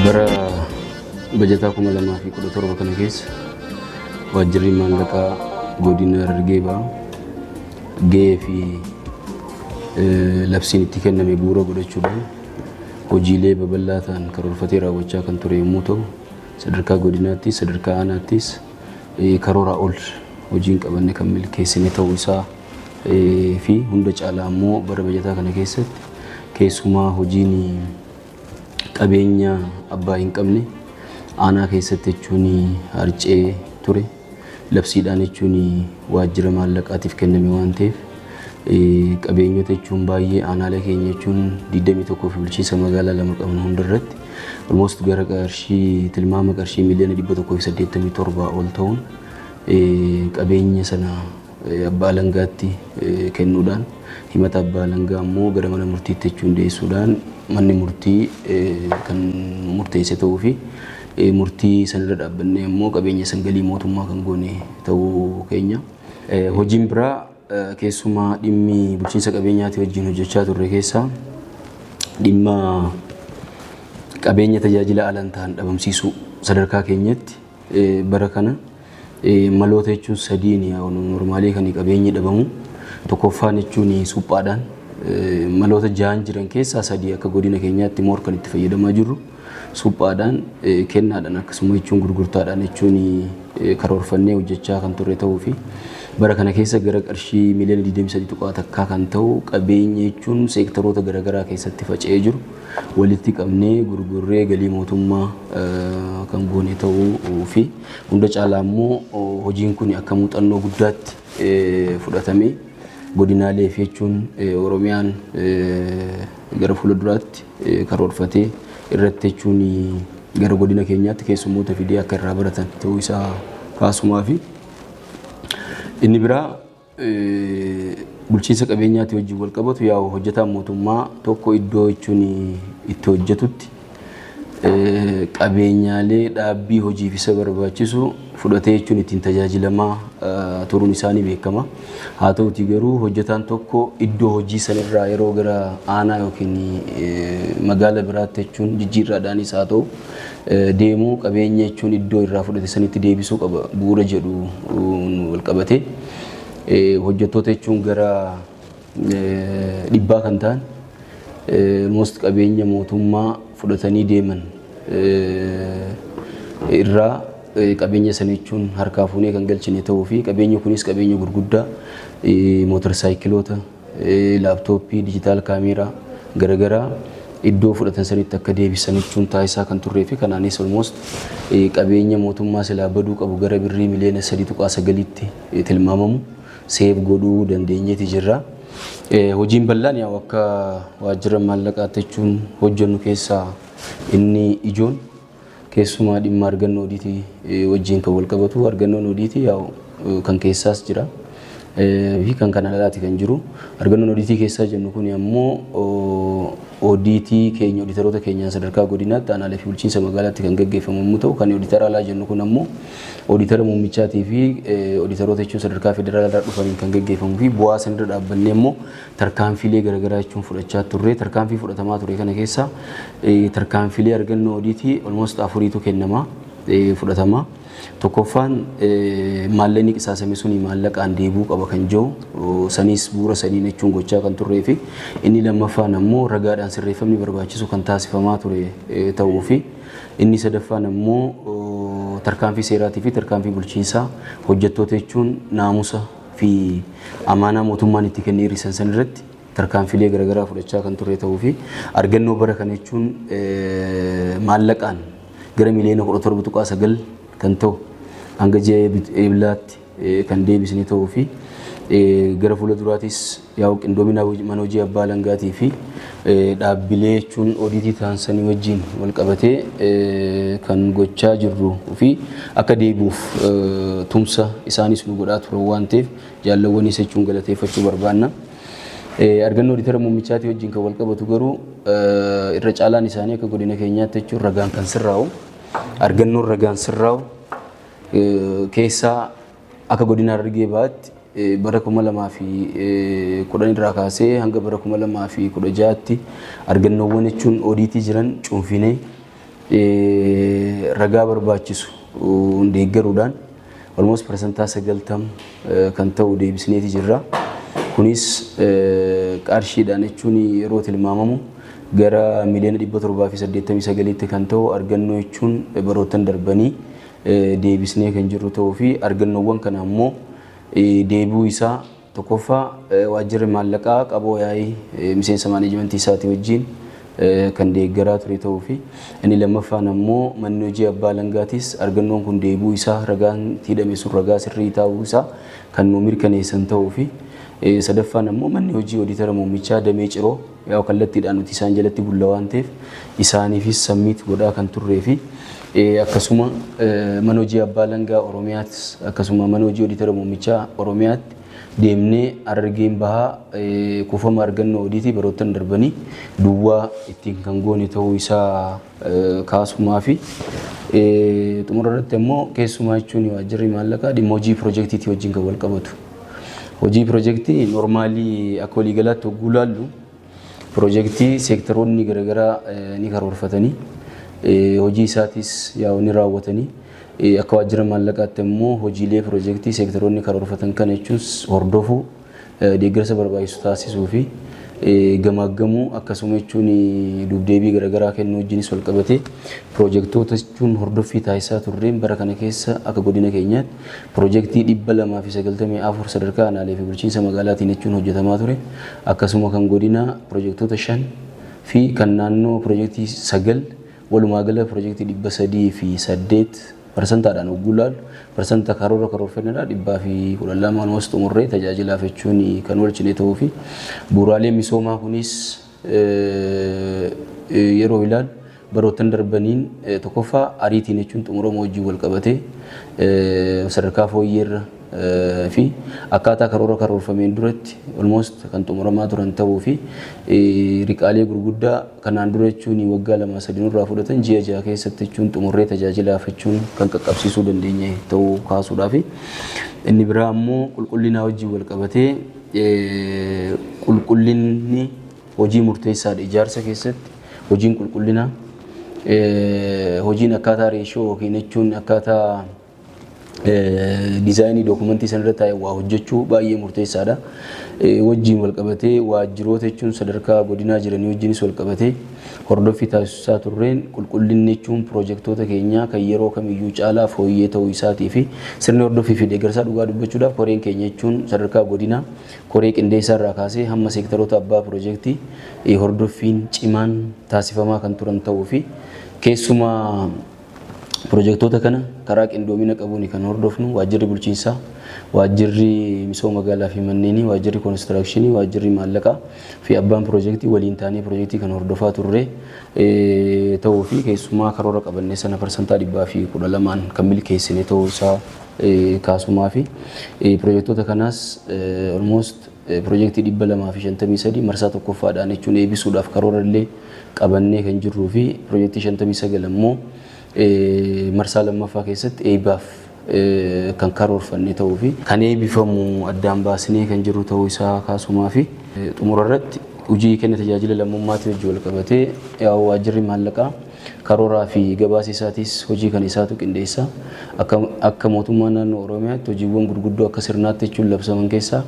Bara bajataa 2017 kana keessa waajjirri maallaqaa godina Harargee Bahaa gahee fi labsiin itti kenname bu'uura godhachuudhaan hojiilee babal'aa ta'an karoorfatee raawwachaa kan ture yommuu ta'u, sadarkaa godinaattis sadarkaa aanaattis karooraa ol hojiin qabanne kan milkeessine ta'uu isaa fi hunda caalaa ammoo bara bajataa kana keessatti keessumaa hojiin qabeenya abbaa hin qabne aanaa keessatti jechuun harcee ture labsiidhaan jechuun waajjira maallaqaatiif kenname waan ta'eef, qabeenyota jechuun baay'ee aanaalee keenya jechuun 21 fi bulchiinsa magaalaa 2 qabnu hundarratti almost gara qarshii tilmaama qarshii miliyoona 187 ol ta'uun qabeenya sana abbaa alangaatti kennuudhaan, himata abbaa alangaa ammoo gara mana murtiitti jechuun dhiyeessuudhaan manni murtii kan murteesse ta'uu fi murtii sanirra dhaabbannee ammoo qabeenya san galii mootummaa kan goone ta'uu keenya. Hojiin biraa keessumaa dhimmi bulchiinsa qabeenyaatii wajjin hojjechaa turre keessaa dhimma qabeenya tajaajila alan ta'an dhabamsiisuu sadarkaa keenyatti bara kana maloota jechuun sadiin normaalii kan qabeenyi dhabamu. Tokkoffaan jechuun suphaadhaan, maloota jahan jiran keessaa sadii akka godina keenyaatti moor kan itti fayyadamaa jirru suphaadhaan, kennaadhaan, akkasuma jechuun gurgurtaadhaan jechuun karoorfannee hojjechaa kan turre ta'uu fi bara kana keessa gara qarshii miliyoona 23.1 kan ta'u qabeenya jechuun seektaroota garaagaraa keessatti faca'ee jiru walitti qabnee gurgurree galii mootummaa kan goone ta'uu fi hunda caalaa immoo hojiin kun akka muuxannoo guddaatti fudhatamee godinaalee fi jechuun Oromiyaan gara fuulduraatti karoorfatee irratti jechuun gara godina keenyaatti keessummoota fidee akka irraa baratan ta'uu isaa kaasumaa fi inni biraa bulchiinsa qabeenyaatti wajjin wal qabatu yaa'u hojjetaan mootummaa tokko iddoo jechuun itti hojjetutti qabeenyaalee dhaabbii hojiif isa barbaachisu fudhatee jechuun ittiin tajaajilamaa turuun isaanii beekama. Haa ta'utii garuu hojjetaan tokko iddoo hojii sanirraa yeroo gara aanaa yookiin magaala biraatti jechuun jijjiirraadhaanis haa ta'u deemuu, qabeenya jechuun iddoo irraa fudhate sanitti deebisuu qaba bu'uura jedhu wal qabatee hojjettoota jechuun gara 100 kan ta'an almost qabeenya mootummaa fudhatanii deeman irraa qabeenya sana jechuun harkaa fuunee kan galchine ta'uu fi qabeenyi kunis qabeenya gurguddaa mootorsaayikiloota, laaptooppii, digital camera garaagaraa iddoo fudhatan sanitti akka deebisan jechuun taasisaa kan turree fi kanaanis almost qabeenya mootummaa silaa baduu qabu gara birrii miliyoona 3.9tti tilmaamamu save godhuu dandeenyeeti jirra. Hojiin bal'aan yaa'u akka waajjira maallaqaatti jechuun hojjennu keessaa inni ijoon keessumaa dhimma argannoo odiitii wajjin kan wal qabatu. Argannoon odiitii yaa'u kan keessaas jira fi kan kana alaati kan jiru. Argannoon odiitii keessaa jennu kun ammoo odiitii keenya oditaroota keenyaan sadarkaa godinaatti, aanaalee fi bulchiinsa magaalaatti kan gaggeeffamu yommuu ta'u, kan oditara alaa jennu kun ammoo oditara muummichaatii fi oditaroota jechuun sadarkaa federaalaa dhufaniin kan gaggeeffamuu fi bu'aa sanirra dhaabbannee immoo tarkaanfiilee garaagaraa jechuun fudhachaa turre. Tarkaanfii fudhatamaa ture kana keessa tarkaanfiilee argannoo odiitii almost afuriitu kennama, fudhatama. Tokkoffaan, maallaqni qisaasame suni maallaqaan deebi'uu qaba kan jiru sanis bu'uura saniin jechuun gochaa kan turree fi inni lammaffaan ammoo ragaadhaan sirreeffamni barbaachisu kan taasifamaa ture ta'uu fi inni sadaffaan ammoo tarkaanfii seeraatii fi tarkaanfii bulchiinsaa hojjettoota jechuun naamusa fi amaanaa mootummaan itti kennee hir'isan san irratti tarkaanfiilee garaagaraa fudhachaa kan ture ta'uu fi argannoo bara kana jechuun maallaqaan gara miliyoona 17.9 kan ta'u hanga ji'a Eeblaatti kan deebisne ta'uu fi gara fuula duraatis yaa'u qindoomina mana hojii abbaa alangaatii fi dhaabbilee jechuun odiitii ta'an sanii wajjin wal qabatee kan gochaa jirru fi akka deebi'uuf tumsa isaanis nu godhaa turan waan ta'eef jaallawwanis jechuun galateeffachuu barbaanna. Argannoo oditara muummichaatii wajjin kan wal qabatu garuu irra caalaan isaanii akka godina keenyaatti jechuun ragaan kan sirraa'u, argannoon ragaan sirraa'u keessaa akka godina Harargee Bahaatti bara 2010 irraa kaasee hanga bara 2016tti argannoowwan jechuun odiitii jiran cuunfinee ragaa barbaachisu deeggaruudhaan almost 90% kan ta'u deebisneeti jirra. Kunis qarshiidhaan jechuun yeroo tilmaamamu gara 789,000,000 kan ta'u argannoo jechuun baroottan darbanii deebisnee kan jirru ta'uu fi argannoowwan kana ammoo deebi'uu isaa tokkoffaa waajjirri maallaqaa qaboo yaa'ii miseensa maaneejmentii isaatii wajjin kan deeggaraa ture ta'uu fi inni lammaffaan ammoo manni hojii abbaa alangaatis argannoon kun deebi'uu isaa ragaan hidhame sun ragaa sirrii ta'uu isaa kan nu mirkaneessan ta'uu fi sadaffaan ammoo manni hojii oodiitara muummichaa damee Ciroo yaa'u kallattiidhaan nuti isaan jalatti bulla waan ta'eef isaaniifis submit godhaa kan turree fi akkasuma mana hojii abbaa alangaa Oromiyaattis akkasuma mana hojii oodiitara muummichaa Oromiyaatti deemnee Harargeen Bahaa kuufama argannoo odiitii baroottan darbanii duwwaa ittiin kan goone ta'uu isaa kaasumaa fi xumura irratti immoo keessumaa jechuun waajjirri maallaqaa dhimma hojii piroojeektiitii wajjin kan wal qabatu. Hojii piroojeektii normally akka waliigalaatti hogguu laallu, piroojeektii seektaroonni garaagaraa ni karoorfatanii, hojii isaatis yaa'u ni raawwatanii, akka waajjira maallaqaatti immoo hojiilee piroojeektii seektaroonni karoorfatan kana jechuun hordofuu, deeggarsa barbaachisu taasisuu fi gamaaggamuu, akkasuma jechuun dubdeebii garaagaraa kennuu wajjinis wal qabatee piroojeektoota jechuun hordoffii taasisaa turreen bara kana keessa akka godina keenyaatti piroojeektii 294 sadarkaa aanaalee fi bulchiinsa magaalaatiin jechuun hojjetamaa ture. Akkasuma kan godina piroojeektoota 5 fi kan naannoo piroojeektii 9, walumaa gala piroojeektii 308, parsantaadhaan hogguu laalu parsanta karoora karoorfannedha 112 almost xumurree tajaajilaaf jechuun kan oolchine ta'uu fi bu'uuraalee misoomaa kunis yeroo ilaalu baroottan darbaniin tokkoffaa ariitiin jechuun xumurama wajjin wal qabatee sadarkaa fooyyeerra fi akkaataa karoora karoorfameen duratti almost kan xumuramaa turan ta'uu fi riqaalee gurguddaa kanaan dura jechuun waggaa 2-3 nurraa fudhatan ji'a 6 keessatti jechuun xumurree tajaajilaaf jechuun kan qaqqabsiisuu dandeenye ta'uu kaasuudhaa fi inni biraa ammoo qulqullinaa wajjin wal qabatee, qulqullinni hojii murteessaadha. Ijaarsa keessatti hojiin qulqullinaa, hojiin akkaataa ratio yookiin jechuun akkaataa diizaayinii dookumentii sanarra taa'e waa hojjechuu baay'ee murteessaadha. Wajjin wal qabatee waajjiroota jechuun sadarkaa godinaa jiranii wajjinis wal qabatee hordoffii taasisaa turreen qulqullinni jechuun piroojeektoota keenyaa kan yeroo kamiyyuu caalaa fooyyee ta'uu isaatii fi sirni hordoffii fi deeggarsaa, dhugaa dubbachuudhaaf, koreen keenya jechuun sadarkaa godinaa koree qindeessaa irraa kaasee hamma seektaroota abbaa piroojeektii hordoffiin cimaan taasifamaa kan turan ta'uu fi keessumaa piroojeektoota kana karaa qindoomina qabuun kan hordofnu waajjirri bulchiinsaa, waajjirri misooma magaalaa fi manneenii, waajjirri koonistirakshinii, waajjirri maallaqaa fi abbaan piroojeektii waliin taanee piroojeektii kan hordofaa turre ta'uu fi keessumaa karoora qabannee sana 112% kan milkeessine ta'uu isaa kaasumaa fi piroojeektoota kanaas almost piroojeektii 253 marsaa tokkoffaadhaan jechuun eebbisuudhaaf karoora illee qabannee kan jirruu fi piroojeektii 59 ammoo marsaa lammaffaa keessatti eebbaaf kan karoorfanne ta'uu fi kan eebbifamu addaan baasnee kan jiru ta'uu isaa kaasumaa fi xumura irratti hojii kenna tajaajila lammummaatii wajjin wal qabatee waajjirri maallaqaa karooraa fi gabaasa isaatis hojii kan isaatu qindeessa. Akka mootummaa naannoo Oromiyaatti hojiiwwan gurguddoo akka sirnaatti jechuun labsaman keessaa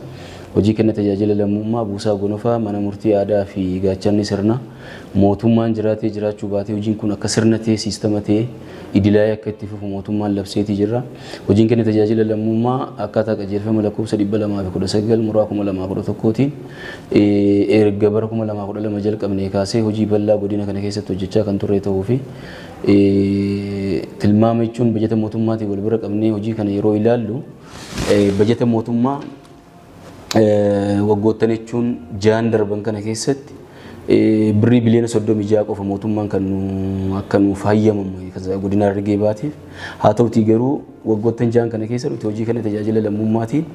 hojii kenna tajaajila lammummaa, buusaa gonofaa, mana murtii aadaa fi gaachanni sirna mootummaan jiraatee jiraachuu baatee hojiin kun akka sirna ta'ee, siistama ta'ee, idilaa'ee akka itti fufu mootummaan labseetii jira. Hojiin kenna tajaajila lammummaa akkaataa qajeelfama lakkoofsa 219 muraa 2011tiin erga bara 2012 jalqabnee kaasee hojii bal'aa godina kana keessatti hojjechaa kan turre ta'uu fi tilmaama jechuun bajata mootummaatiin wal bira qabnee hojii kana yeroo ilaallu, bajata mootummaa waggoottan jechuun ja'an darban kana keessatti birrii biliyoona 36 qofa mootummaan kan nu akka nuuf hayyamamu godina Harargee Bahaatiif haa ta'utii, garuu waggoottan ja'an kana keessa nuti hojii kana tajaajila lammummaatiin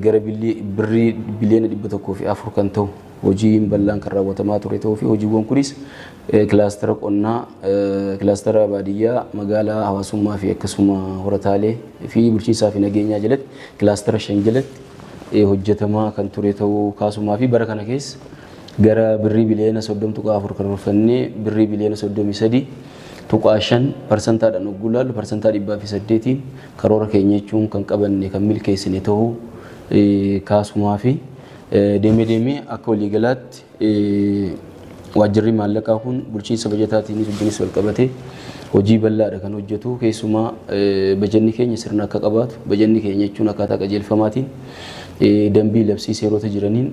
gara birrii biliyoona 104 kan ta'u hojiin bal'aan kan raawwatamaa ture ta'uu fi hojiiwwan kunis kilaastara qonnaa, kilaastara baadiyyaa, magaalaa, hawaasummaa fi akkasuma horataalee fi bulchiinsaa fi nageenyaa jalatti kilaastara 5 jalatti hojjetamaa kan ture ta'uu kaasumaa fi bara kana keessa gara birrii biliyoona 30.4 karoorfannee birrii biliyoona 33.5, parsantaadhaan hogguu ilaallu parsantaa 108n karoora keenya jechuun kan qabanne kan milkeessine ta'uu kaasumaa fi deemee deemee akka waliigalaatti waajjirri maallaqaa kun bulchiinsa bajataatiinis wajjinis wal qabatee hojii bal'aadha kan hojjetu. Keessumaa bajanni keenya sirna akka qabaatu, bajanni keenya jechuun akkaataa qajeelfamaatiin, dambii, labsii, seerota jiraniin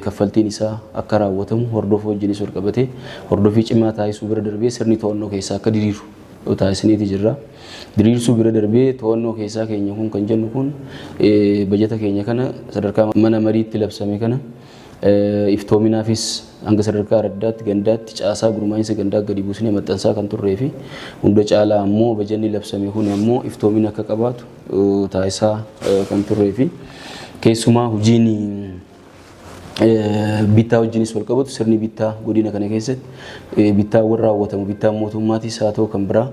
kaffaltiin isaa akka raawwatamu hordofuu wajjinis wal qabatee hordofii cimaa taasisuu bira darbee sirni to'annoo keessaa akka diriiru taasisaniiti jirra. Diriirsuu bira darbee to'annoo keessaa keenya kun kan jennu kun bajata keenya kana sadarkaa mana mariitti labsame kana iftoominaafis hanga sadarkaa araddaatti, gandaatti, caasaa gurmaa'insa gandaa gadi buusnee maxxansaa kan turree fi hunda caalaa ammoo bajanni labsame kun ammoo iftoomina akka qabaatu taasisaa kan turree fi keessumaa hojiin bittaa wajjinis wal qabatu, sirni bittaa godina kana keessatti bittaawwan raawwatamu, bittaa mootummaatis haa ta'u kan biraa,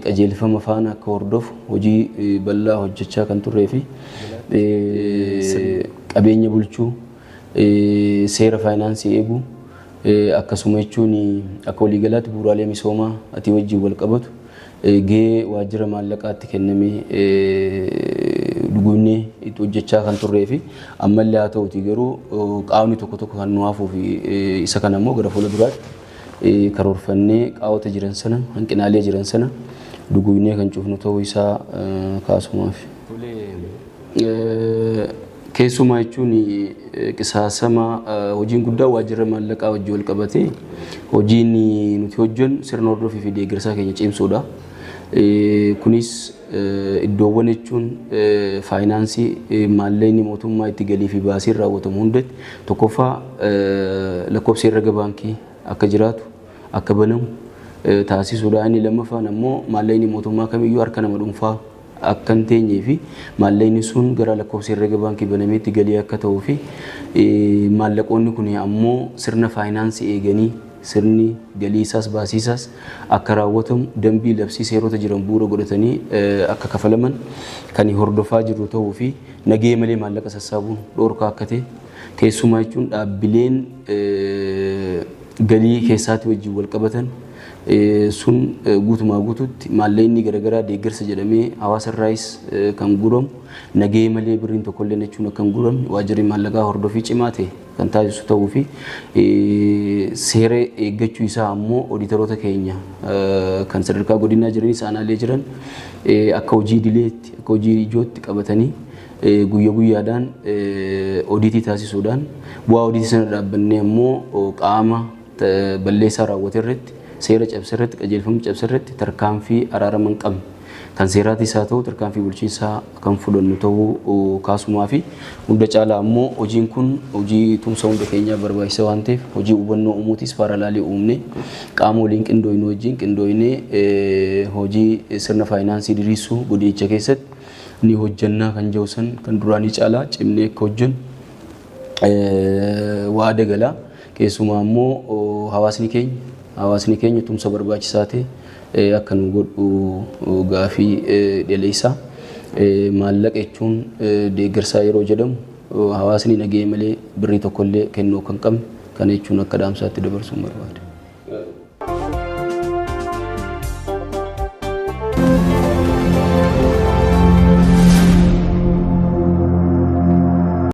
qajeelfama faana akka hordofu hojii bal'aa hojjechaa kan turree fi qabeenya bulchuu, seera faayinaansii eeguu, akkasuma jechuun akka waliigalaatti bu'uuraalee misoomaa ati wajjin wal qabatu gahee waajjira maallaqaatti kennamee dhugunnee itti hojjechaa kan turree fi ammallee haa ta'uti garuu qaamni tokko tokko kan nu hafuu fi isa kana immoo gara fuula duraatti karoorfannee qaawota jiran sana, hanqinaalee jiran sana duguugnee kan cufnu ta'uu isaa kaasumaaf. Keessumaa jechuun qisaasama hojiin guddaa waajjira maallaqaa wajjin wal qabatee hojiin nuti hojjennu sirna hordofii fi deeggarsaa keenya cimsuudha. Kunis iddoowwan jechuun faayinaansii maallaqni mootummaa itti galii fi baasiin raawwatamu hundatti tokkoffaa lakkoofsa herrega baankii akka jiraatu, akka banamu taasisuudha. Inni lammaffaan ammoo maallaqni mootummaa kamiyyuu harka nama dhuunfaa akka hin teenyee fi maallaqni sun gara lakkoofsa herrega baankii banameetti galii akka ta'uu fi maallaqoonni kun ammoo sirna faayinaansii eeganii sirni galii isaas baasii isaas akka raawwatamu, dambii, labsii, seerota jiran bu'uura godhatanii akka kafalaman kan hordofaa jiru ta'uu fi nagahee malee maallaqa sassaabuun dhoorkaa akka ta'e, keessumaa jechuun dhaabbileen galii keessaatii wajjin wal qabatan sun guutumaa guututti maallaqni garaagaraa deeggarsa jedhamee hawaasa irraayis kan guuramu nagahee malee birriin tokkollee jechuun akka hin guuramne waajjirri maallaqaa hordofii cimaa ta'e kan taasisu ta'uu fi seera eeggachuu isaa ammoo oodiitaroota keenya kan sadarkaa godinaa jiranis aanaalee jiran akka hojii idileetti, akka hojii ijootti qabatanii guyya guyyaadhaan oodiitii taasisuudhaan, bu'aa oodiitii sana dhaabbannee ammoo qaama balleessaa raawwate irratti, seera cabse irratti, qajeelfama cabse irratti tarkaanfii araarama hin qabne kan seeraatis haa ta'u tarkaanfii bulchiinsaa kan fudhannu ta'uu kaasumaa fi hunda caalaa ammoo hojiin kun hojii tumsa hunda keenyaa barbaachisa waan ta'eef hojii hubannoo uumuutis parallel uumne qaama waliin qindooynu wajjin qindooynee hojii sirna faayinaansii diriirsuu godinicha keessatti ni hojjannaa kan jiru san kan duraanii caalaa cimnee akka hojjennu waada galaa. Keessumaa ammoo hawaasni keenya tumsa barbaachisaa ta'e akka nu godhu gaafii dhaleessaa. Maallaqa jechuun deeggarsaa yeroo jedhamu hawaasni nagahee malee birrii tokkollee kennuu kan qabne kana jechuun akka dhaamsaatti dabarsuun barbaada.